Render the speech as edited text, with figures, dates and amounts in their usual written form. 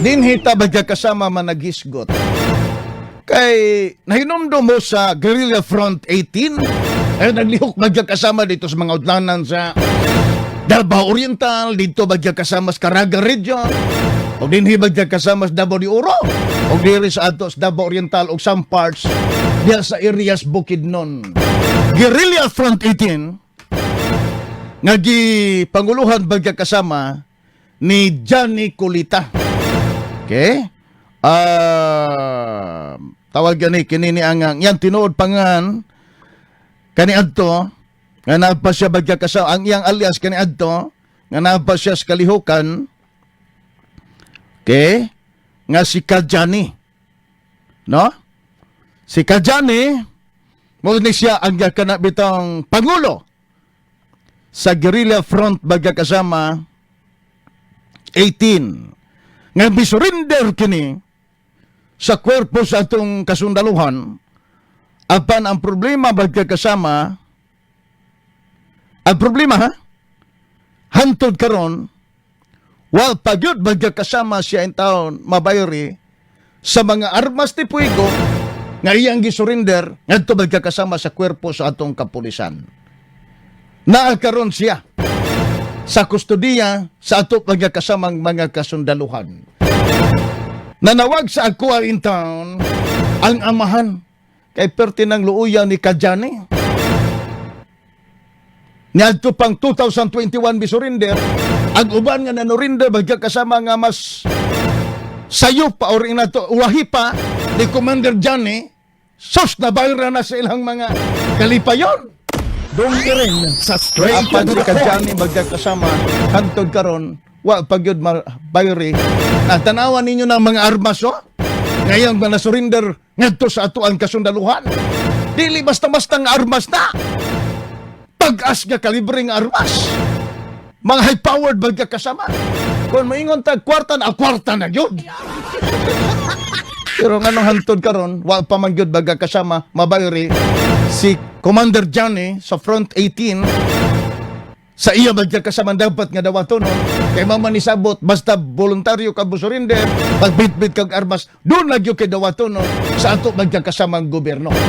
Dinhi ta kasama managhisgot. Kay nahinumdum mo sa Guerrilla Front 18, ay naglihok magkakasama dito sa mga udlanan sa Davao Oriental, dito magkakasama sa Caraga Region, o dinhi magkakasama sa Davao de Oro, o diri sa ato sa Davao Oriental o some parts diya sa areas Bukidnon. Guerrilla Front 18 nga gipanguluhan magkakasama ni Johnny Culita. Okay? Ah, tawag gani kini ni ang yan tinuod pangan kani adto nga naa pa siya magkakasama, ang iyang alias kani adto nga naa pa siya sa kalihukan. Okay? Nga si Kajani. No? Si Kajani mo ni siya ang kana bitong pangulo sa Guerrilla Front magkakasama 18 nga bisurrender kini sa kwerpo sa atong kasundaluhan. Apan ang problema, magkakasama, ang problema ha, hantod karon wa pa gyud magkakasama siya in town mabayri sa mga armas de fuego nga iyang gisurrender ngadto magkakasama sa kwerpo sa atong kapulisan. Naa karon siya sa kustodiya sa ato magkakasamang mga kasundaluhan. Nanawag sa ako in town ang amahan kay perti ng luuya ni Kajani. Niadto pang 2021 bisurrender, ang uban nga nanurinder magkakasama nga mas sayo pa or inato ulahi pa ni Commander Johnny, sus, nabayra na sa ilang mga kalipayon. Dong rin sa Straight Ang to the si Point. Kajani magkakasama hantod karon wa pa gyud mabayri. Na tanawan ninyo ng mga armas, oh. Ngayon mga surrender ngadto sa atoang kasundaluhan. Dili basta-basta nga armas na. Pag-as nga kalibre nga armas. Mga high-powered magkakasama. Kung moingon tag kwarta na, ah, kwarta na gyud. Pero nganong hantod karon wa pa man gyud magkakasama mabayri si Commander Johnny sa Front 18 sa iya magkakasama dapat nga dawaton, no? Kay mama ni sabot basta voluntaryo ka busurrender, pagbitbit kag armas, doon na gyud kay dawaton, no? Sa ato magkakasamang gobyerno.